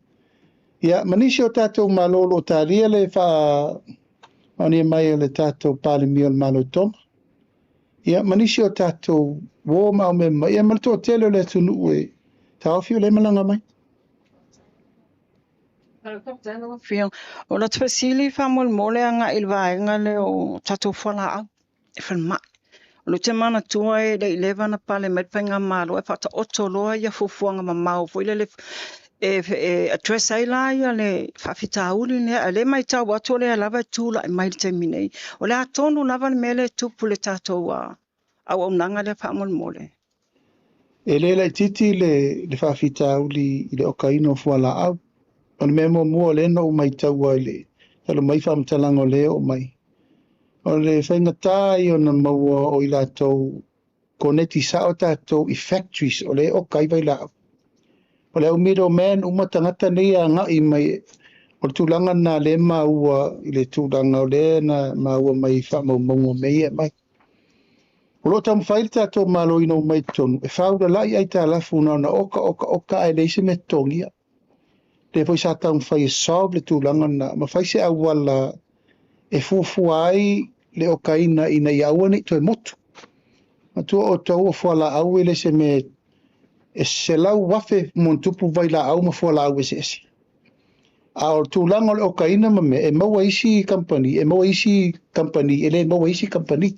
Ia, ma nisi o tatou Malo o lo o talia le faamaonia mai o le tatou Palemia o le Malo Tonga. Ia, ma nisi o tatou uo ma aumema, ia ma le toatele o le atunuu e taofi o lea e malaga mai. O lata fesili faamolemole agai i le vaega lea o tatou fualaau e falemai. O lea ou te manatua e le i leva ona pale mai le faigamalo ae faataoto loa ia fuafuaga mamao foi lele e address ai la ia le faafitauli lea. A o lea e matau atu o lea lava e tulai mai i le taimi nei. O le a tonu lava le mea lea e tupu i le tatou auaunaga lea faamolemole? E le laitiiti le faafitauli i le okaina o fualaau. O le mea muamua o lea na ou maitaua i le talu mai faamatalaga o lea e oo mai, o le faigata ia ona maua o i latou koneti sao tatou i factories o lea e oka ai vailaau. O le au middleman uma tagata nei e agai mai, o le tulaga lena lea e maua i le tulaga o lea na maua mai i faamaumauga o mea ia e aumai. O lo o taumafai le tatou Malo ina ua mai i totonu e faaulalai aitalafu na ona oka oka oka ae leai se mea totogia. Lea foi sa taumafai e solve le tulaga lena ma fai se auala e fuafua ai le okaina ina ia aua ne i toe motu. Matua outou o fualaau e le se mea e 100,000 ma ona tupu vailaau ma fualaau eseese. A o le tulaga o le okaina ma mea, e maua isi kamupani, e maua isi kamupani, e le maua isi kamupani.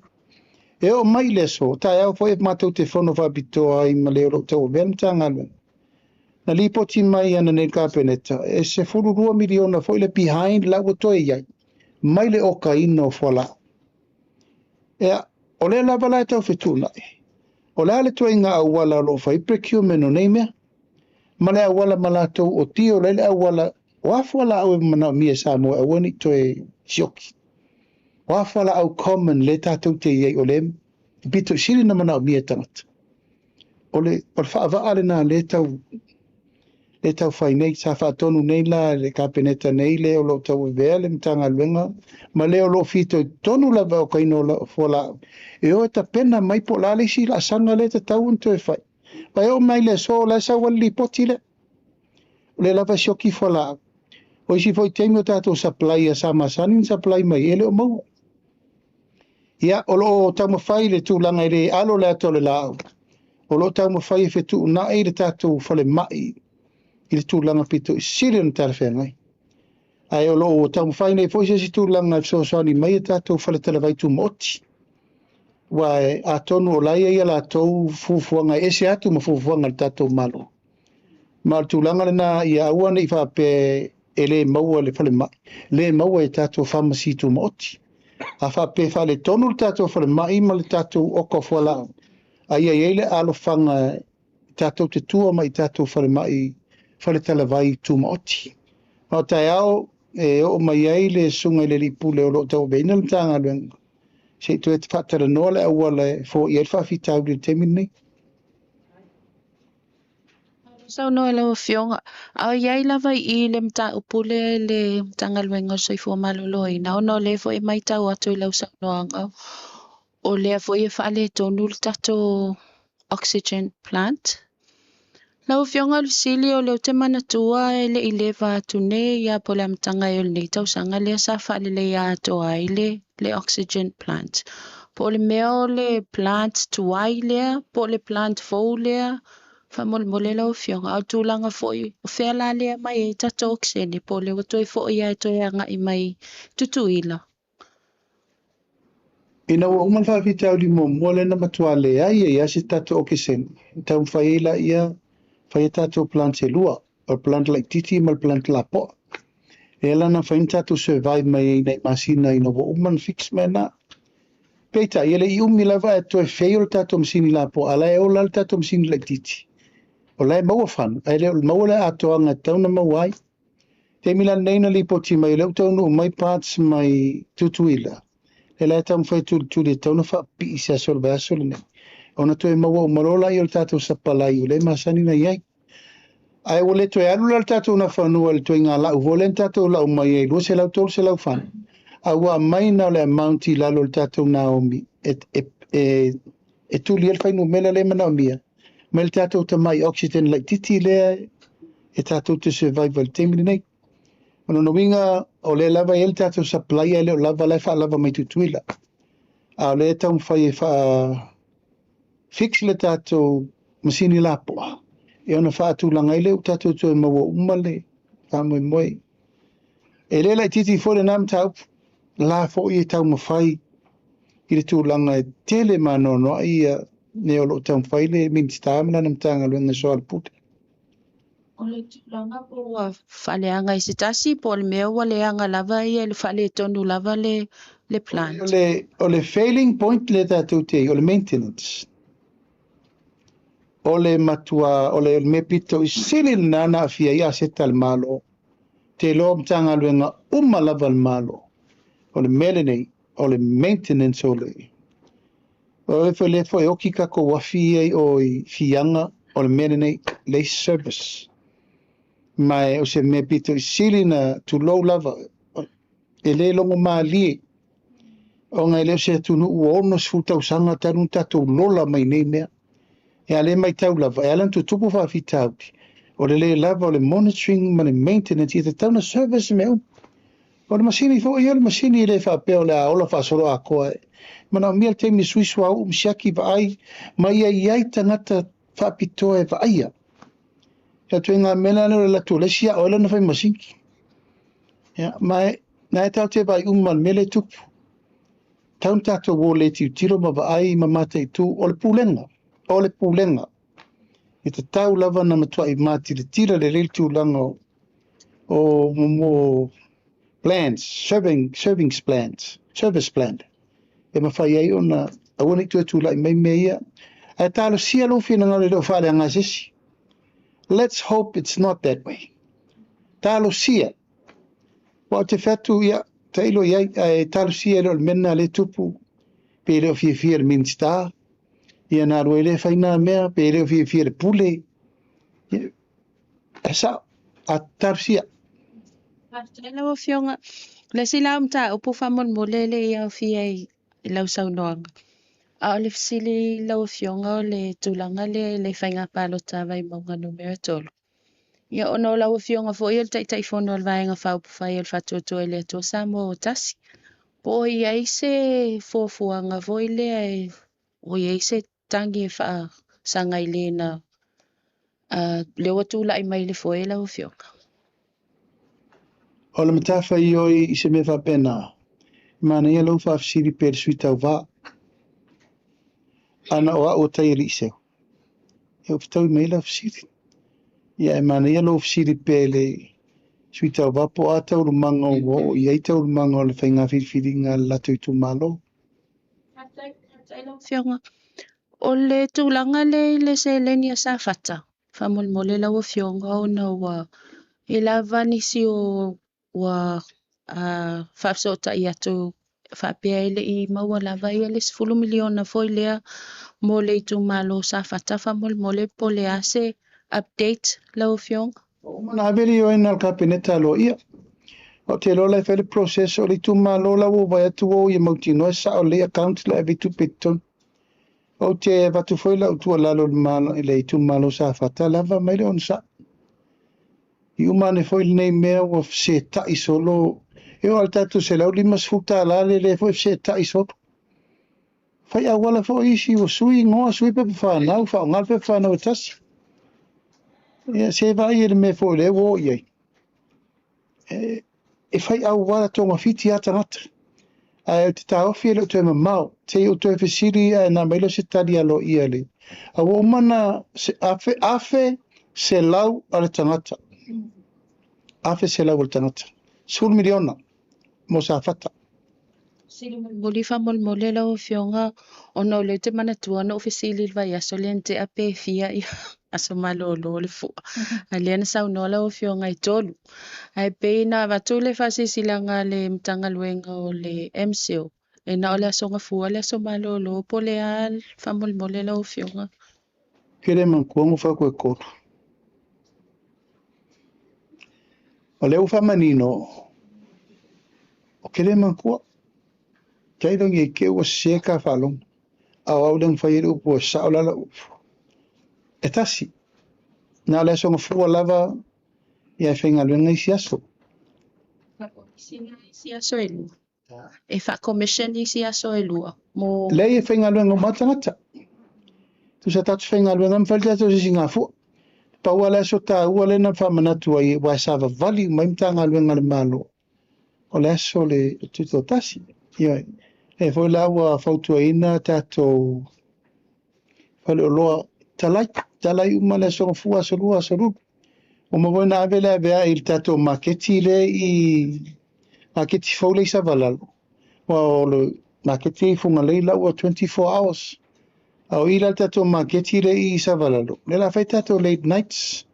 E oo mai i le aso, taeao foi matou te fono faapitoa ai ma le o lo o tauavea le Matagaluega. Na lipoti mai ana nei le Kapeneta, e 12 miliona foi le behind la ua toe i ai mai le okaina o fualaau. Ea, o lea lava la e tau fetuunai. O le a le ituaiga auala o lo o fai procurement o nei mea? Ma le auala ma latou o tio ai le auala, o a fualaau e manaomia e Samoa e aua ne i toe sioki? O a fualaau common lea tatou te i ai o lea e pito i sili na manaomia e tagata? O le faavaa lena lea tau fai nei, sa faatonu nei la le Kapeneta nei lea o lo o tauavea le Matagaluega ma lea o lo o fitoitonu lava o kaina o fualaau. E o e tapena mai po o le a le isi laasaga lea e tatau ona toe fai. Ma e oo mai le aso o la e sau ai le lipoti lea. O lea lava e sioki fualaau. O isi foi taimi o tatou supplier sa masani ona supply mai e le o maua. Ia, o lo o taumafai le tulaga e le alo le ata o le laau. O lo o taumafai e fetuunai le tatou falemai i le tulaga pito i sili ona talafeagai. Ae o lo o taumafai nei foi se isi tulaga e fesoasoani mai e tatou faletalavai tumaoti. Ua atonu o la e i ai a latou fuafuaga e ese atu ma fuafuaga a le tatou Malo. Ma o le tulaga lena ia aua ne i faapea e le maua le falemai, le maua e tatou pharmacy tumaoti. A faapea faaletonu le tatou falemai ma le tatou oka o fualaau, a ia i ai le alofaga tatou te tua mai i tatou falemai faletalavai tumaoti. Ma o taeao e oo mai ai le susuga i le alii pule o lo o tauaveina le Matagaluega, se i toe faatalanoa le auala e foia ai le faafitauli i le taimi lenei. Saunoa lau Afioga, a o i ai lava i le mataupu lea i le Matagaluega o le Soifua Maloloina, ona o lea foi e matau atu i lau saunoaga, o lea foi e faaletonu le tatou oxygen plant. Lau Afioga o le fesili o lea ou te manatua e le i leva atu nei ia po o le amataga ai o lenei tausaga lea sa faaleleia atoa ai le oxygen plant. Po o le mea o le plant tuai lea, po o le plant fou lea, faamolemole lau Afioga. A o tulaga foi, o fea la lea mai ai tatou okesene, po o lea ua toe foi lava e toe agai mai Tutuila. Ina ua uma le faafitauli muamua lea na matua leai ai lava se tatou okesene, e taumafai ai laia fai a tatou plant e lua, o le plant laitiiti ma le plant lapoa. E ala na mafai ona tatou survive mai ai nai masina ina ua uma ona fix mea na. Peitai, e le i umi lava ae toe fail le tatou masini lapoa, a la e ola le tatou masini laitiiti. O la e maua fanu, ae le o maua le atoaga e tatau ona maua ai. Taimi la lenei na lipoti mai, o lea ua taunuu mai parts mai Tutuila, lea la e taumafai e tulituli e tatau ona faapipii i se aso o le vaiaso lenei, ona toe maua uma loa lea o le tatou sapalai o lea e masani ona i ai. Ae ua le toe alu la le tatou Nafanua i le ituaiga lau foi lea na tatou lau mai ai 200, 300 fanu, a ua aumai na o le amount i lalo o le tatou Naomi e, e, e, e tuli ai le fuainumera lea e manaomia mai le tatou tamai oxygen laitiiti lea e tatou te survive ai i le taimi lenei. O lona uiga, o lea lava e i ai le tatou supply ae le o lava la e faalava mai Tutuila. A o lea e taumafai e faa fix le tatou masini lapoa e ona faatulaga ai lea ua tatou toe maua uma le faamoemoe. E le laitiiti foi lena mataupu, la foi e taumafai i le tulaga e tele ma anoanoai ia mea o lo o taumafai le Minisita ma lana Matagaluega e soaolepule. O le tulaga po ua faaleaga i se tasi po o le mea ua leaga lava ia le faaletonu lava le le plant. O le failing point lea tatou te i, o le maintenance. O le matua, o le mea pito i sili lena na aafia ai aseta a le Malo. Te iloa Matagaluega uma lava a le Malo. O le mea lenei, o le maintenance o le... O le foi lea foi e oki tatou afi ia i o i Fiaga, o le mea lenei, le service. Ma o se mea pito i sili na tulou lava, e le logo malie. Ona e le o se atunuu ua 60 tausaga talu ona tatou lola mai nei mea. E a le matau lava, e ala ona tutupu faafitauli, o le le lava o le monitoring ma le maintenance, ia tatau ona service mea uma. O le masini foi ia, o le masini e le faapea o le a ola faasolo atoa. E manaomia le taimi e sui suauu ma siaki vaai, ma ia i ai tagata faapitoa e vaaia. Ia ituaiga mea la lea o le alu atu o le isi ao ai lana fai masini. Ia, ma e, na e tatou te vaai uma i le mea lea e tupu. Tau na tatou o le tilotilo ma vaai ma mataitu, o le pulega, o le pulega. E tatau lava na matuai matilatila lelei le tulaga o mo plans, serving plans, service plan. E mafai ai ona aua ne i toe tulai mai mea ia. Ae talosia lou finagalo e le o faaleaga se isi. Let's hope it's not that way. Talosia. Ua ou te fai atu, ia, tailo i ai, ae talosia e le o le mea lena le tupu, pe le o fiafia le Minisita, ia na alu ai lea fai nā mea, pe le o fiafia le pule. Ia, e sao, a talosia. Faafetai lau Afioga. Le isi la o mataupu faamolemole le i aofia i lau saunoaga. A o le fesili lau Afioga o le tulaga lea i le faiga palota a Vaimauga Nu.3. Ia ona o lau Afioga foi o le Taitaifono o le Vaega Faaupufai o le Faatuatua i le Atua Samoa ua tasi. Po o i ai se fuafuaga foi lea e o i ai se tagi e faasaga i lena lea ua tulai mai le foe lau Afioga. O le matafaioi i se mea faapena, manaia lau faafesili pe le sui tauva. Ana o au o tai alii seu. E fetaui mai lau fesili. Ia e manaia lou fesili pe le sui tauva po o a taualumaga ua oo i ai taualumaga o le faiga filifiliga a le latou itumalo. Faafetai lau Afioga. O le tulaga lea i le seleni a Safata, faamolemole lau Afioga ona ua i lava nisi o ua faafesootai atu faapea e le i maua lava ia le 10 miliona foi lea mo le itumalo Safata faamolemole po o le a se update lau Afioga. O uma na ave le ioega a le Kapeneta aloaia. O te iloa la e fai le process o le itumalo la ua vaai atu o ia mautinoa e sao lelei account la e ave i tupe i totonu. Ou te avatu foi lau tuualalo i le itumalo Safata lava mai le onosai. I uma ane foi lenei mea ua fesetai solo. E oo lava i le tatou $150 le lea foi fesetai solo. Fai auala foi isi ua sui igoa, sui pepa fanau, faaaoga le pepa fanau e tasi. Ia se vaai i le mea foi lea ua oo i ai. E fai auala togafiti lava tagata. Ae ou te taofi e le o toe mamao. Se i ou toe fesili ae na aumai lea o se tali aloaia le. A ua uma na se afe, 1,100 a le tagata. 1,100 a le tagata. 10 miliona mo Safata. Fesili mulimuli faamolemole lau Afioga ona o lea ou te manatua na ou fesili i le vaiaso lea na tea pe fia aso malolo o le fua. A lea na saunoa lau Afioga e 3. Ae pei na avatu le faasilasilaga a le Matagaluega o le MCIL, e na o le Aso Gafua le aso malolo po o le a faamolemole lau Afioga. Ke le manatua na ou fai atu e 3. O lea ua faamanino, o ke le manatua. Tailo nei te ua sese ta faalogo. A o au lea na fai ai le upu e sao la lau upu. E tasi. Na o le aso Gafua lava ia e faigaluega isi aso. Faakomisiona isi aso e 2. E faakomisiona isi aso e 2 mo. Leai e faigaluega uma lava tagata. Tusa tatou faigaluega ma fai le tatou sisigafua. Pau lava le aso taua lea na faamanatu ai aua e savavali uma ai Matagaluega a le Malo, o le aso le Tutoatasi. Ioe. Lea foi la ua fautuaina tatou faleoloa, talai, talai uma le aso Gafua, aso Lua, aso Lulu. Ua uma foi ona ave le aveae i le tatou maketi lea i maketi fou lea i Savalalo. Aua o le maketi i Fugalei la ua 24 hours. A o i la le tatou maketi lea i Savalalo, lea la fai tatou late nights.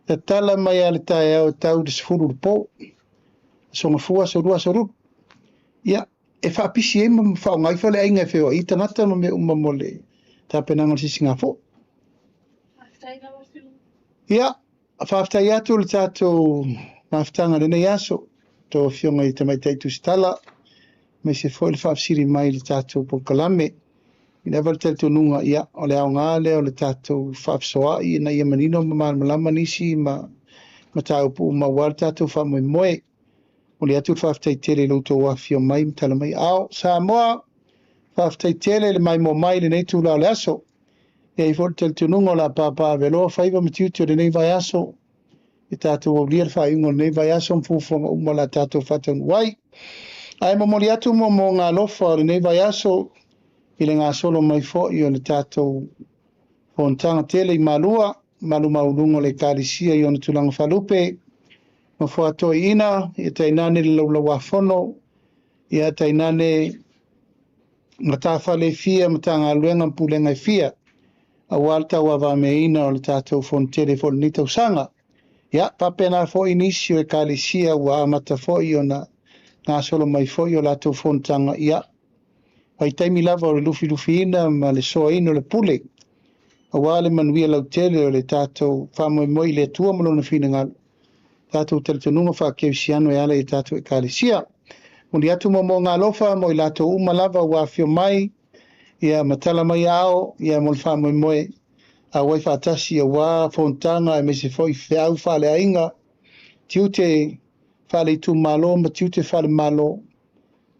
Tatala mai lava le taeao e tau i le 10 i le po. Aso Gafua, aso Lua, aso Lulu. Ia, e faapisi ai ma faaaoga ai faleaiga e feoai ai tagata ma mea uma mo le tapenaga o le sisigafua. Ia, faafetai atu le tatou mafutaga i lenei aso, tou Afioga i Tamaitai Tusitala, aemaise foi le faafesili mai i le tatou polokalame. I lava le talitonuga, ia, o le aoga lea o le tatou faafesoaai ina ia manino ma malamalama nisi ma mataupu uma aua le tatou faamoemoe. Momoli atu le faafetai tele i lo outou afifio mai ma tala mai aao. Samoa, faafetai tele i le maimoa mai i lenei itula o le aso. E i ai foi le talitonuga o le a papaaveloa faiva ma tiute o lenei vaiaso, e tatou aulia le faaiuga o lenei vaiaso ma fuafuaga uma o le a tatou faataunuu ai. Ae momoli atu moomooga alofa o lenei vaiaso i le gasolo mai foi o le tatou fonotaga tele i Malua, malu maualuga o le Ekalesia i ona tulaga faalupe, nofoa toeaiina, ia tainane le laulauafono, ia tainane matafale e fia, Matagaluega ma Pulega e fia, aua le tauavameaina o le tatou fonotele foi i lenei tausaga. Ia, faapena foi nisi o Ekalesia ua amata foi ona gasolo mai foi o latou fonotaga, ia, vaitaimi lava o le lufilufiina ma le soaina o le pule, aua le manuia lautele o le tatou faamoemoe i le Atua ma Lona finagalo, tatou talitonuga faakerisiano e ala i a tatou Ekalesia. Momoli atu moomooga alofa mo i latou uma lava ua afio mai, ia ma tala mai aao, ia mo le faamoemoe auai faatasi aua fonotaga aemaise foi feau faaleaiga, tiute faale-itumalo ma tiute faale-Malo.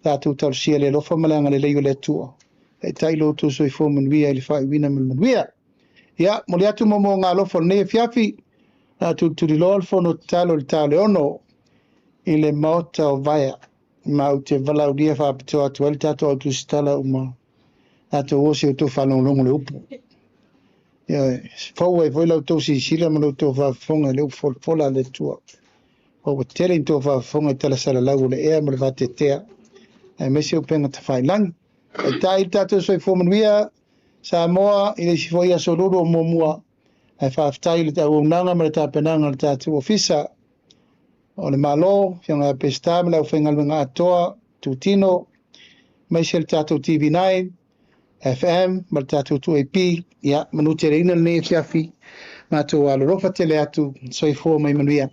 Tatou talosia le alofa ma le agalelei o le Atua. Taitai lo outou soifua manuia i le faaiuina ma le manuia. Ia, momoli atu moomooga alofa o lenei afiafi, a tulituliloa le fono tatalo i le ta o le 6 i le Maota o Vaea. Ma ou te valaaulia faapitoa atu ai le tatou au tusitala uma tatou o si outou faalogologo le upu. Ia, fou ai foi la outou silasila ma la outou faafofoga i le upu folafola a le Atua. Ua tele ni tou faafofoga i tala salalau o le ea ma le vateatea, aemaise upega tafailagi. Taitai le tatou soifua manuia, Samoa, i le isi foi aso lulu o muamua, ae faafetai i le auaunaga ma le tapenaga a le tatou Ofisa o le Malo, Afioga ia Peseta ma le aufaigaluega atoa, Tutino, aemaise le tatou TV9, FM ma le tatou 2AP. Ia, manuteleina lenei afiafi, matou alolofa tele atu, soifua mai manuia.